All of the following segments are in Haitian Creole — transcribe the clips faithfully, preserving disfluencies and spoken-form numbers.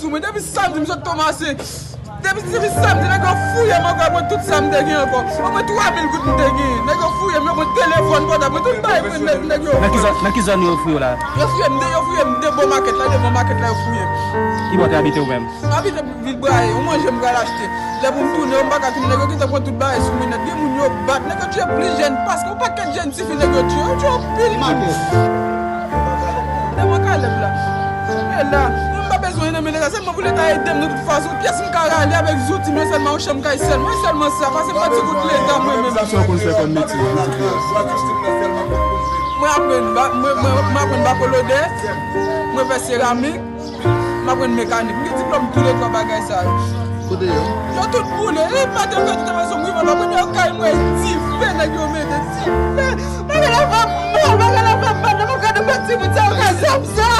Sou mwen, depi samdi m sot Tomasen. Depi, depi samdi, nèg yo fouye m ankò, yo pran tout sa m te gen ankò. Omwen twa mil goud m te gen. Nèg yo fouye m, yo pran telefòn pòtab mwen, tout bagay mwen nèg, nèg yo. Nan ki zòn, nan ki zòn yo fouye w la? Yo fouye m, yo fouye m devan makèt la, devan makèt la, yo fouye m. Ki bò w te abite ou menm? M abite Vil Braye, yon manje m pral achte. Lè pou m tounen, m pa ka tounen, nèg yo gentan pran tout bagay sou mwen nèt. Gen moun yo bat, nèg yo tiye plis jèn pase yon pakèt jèn tifi, nèg yo tiye, yo tiye anpil moun. Devan Kalèb la. E la, mwen m pa bezwen anyen nan men Leta, sèlman pou Leta ede m nan tout fason. Pyès m ka rale avèk zouti m yo sèlman, yon chanm kay sèlman, e sèlman sa, pase m pa ti kout Leta mwen menm. Sa w konn fè kòm metye, zouti pyès? Mwen aprann ba-, mwen, mwen, mwen aprann bakolodè, mwen fè seramik. M aprann mekanik. M gen diplòm tou le twa bagay sa yo. Kote yo? Yo tout boule. E maten m fè tout anfèsyon m rive, m aprann yo kay mwen dife, nèg yo mete dife. Bagay la fè m mal, bagay la fè m mal. Lè m ap gade m wè timoun sa yo ka zam sa.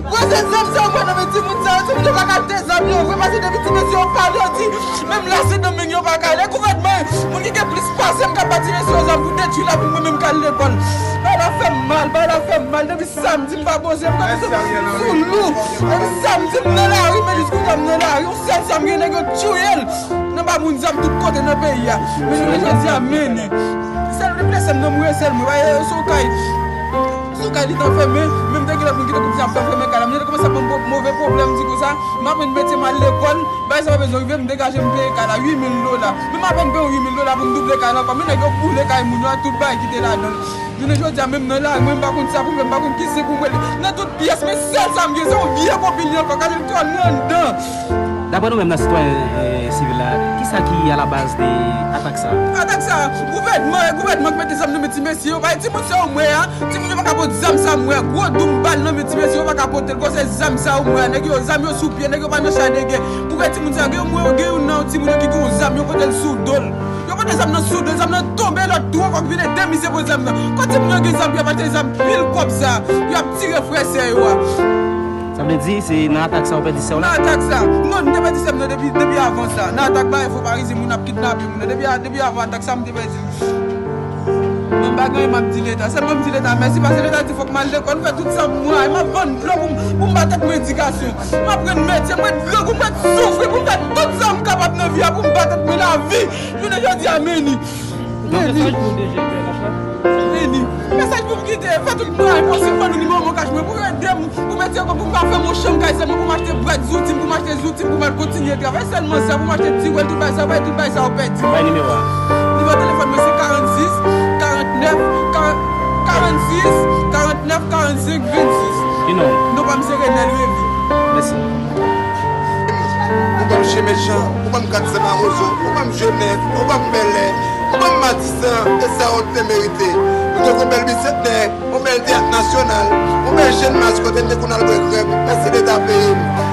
Gwo se zam sa yo pran nan men timoun sa yo. Timoun yo pa ka te zam yo vre, paske depi ti mesye yo pale, yo di, menm la Sendomeng yo pa ka ale. Gouvènman, moun ki gen plis pase m k ap ba ti mesye yo zam pou detwi lavi mwen menm k al lekòl. Bagay la fè m mal, bagay la fè m mal. Depi samdi m pa poze, m pa poze, m sou lou. Depi samdi m nan lari, men jis kounye a m nan lari. Yon sèl sa m gen, nèg yo tiye l. Nan ba moun zam tout kote nan peyi a. Men jounen jodi a, men li. Sèl li blese m nan, m reyèl mwen. Ba, e, sou kay. Sou kay li t anfèmen, men m te gen lòt moun ki te konn di ap t anfèmen kay la. M te kòmanse ap ban m move pwoblèm, di konsa, m aprann metye m al lekòl, bagay sa pa bezwen rive, m degaje m peye kay la, uit mil dola. Men m apèn peye yon uit mil dola pou m double kay la ankò. Men nèg yo boule kay moun yo, tout bagay ki te ladan l. Jounen jodi a, menm nan lari, mwen, m pa konn sa pou m fè, m pa konn ki sen pou m rele. Nan tout pyès, men sèl sa m gen, se yon vye konpil li ankò, kale l tòl mwen anndan. Daprè nou menm nan sitwayen, eh, sivil la, kisa ki alabaz de atak sa? Atak sa, gouvènman, e gouvènman ki mete zam nan men ti mesye yo, bay timoun sa yo m wè a, timoun yo pa ka pot zam sa m wè a, gwo doum bal nan men ti mesye yo pa ka pote l, gwo se zam sa yo m wè a, nèg yo, zam yo sou pye, nèg yo pa nan cha de gè. Pou wè timoun sa yo, gen yon mwen, gen youn nan timoun yo ki gen yon zam, yo pote l sou do l. Yo pote zam nan sou do l, zam nan tonbe, lòt tou ankò ki vin ede misye pran zam nan. Kòm timoun yo gen zam, yo pote zam, pil kòb sa, y ap tire frè sè yo a. Sa vle di, se nan atak sa ou pèdi sè w la? Nan atak sa. Non, m te pèdi sè m nan depi, depi avan sa. Nan atak ba enfo parizyen, moun ap kidnape moun nan. Depi a, depi avan atak sa, m te pèdi l. Mwen m pa gen anyen m ap di Leta. Sèlman m di Leta mèsi, paske Leta di fòk m al lekòl, m fè tout sa m mwen. M ap vann dlo pou m, pou m ba tèt mwen edikasyon. M aprann metye, m wè dlo pou m wè soufri, pou m fè tout sa m kapab nan vi a, pou m ba tèt mwen lavi. Jounen jodi a, men li. Men li. Men li. Mesaj pou m kite, fè tout mwayen posib, ban nou nimewo mwen kach mwen, pou ede m, pou m ede m, pou m pa fè m yon chanm kay sèlman, pou m achte brèd zouti m, pou m achte zouti m, pou m al kontinye travay sèlman sa, pou m achte ti wèl, tout bagay sa, bay tout bagay sa yo pèdi. Bay nimewo a. Nimewo telefòn mwen se karannsis, karannèf, karannsis, karannèf, karannsenk, vennsis. Ki non? Non pa m se Renel Revy. Mèsi. Ou ban m Chen Mechan, ou ban m kat zam Mawozo, ou ban m Jenèf, ou ban m Bèlè, ou ban m Matisan, e sa yo te merite. Nou te gon bèl bisentnè, yon bèl teyat nasyonal, yon bèl Channmas kote n te konn al bwè krèm. Mèsi Leta peyi m.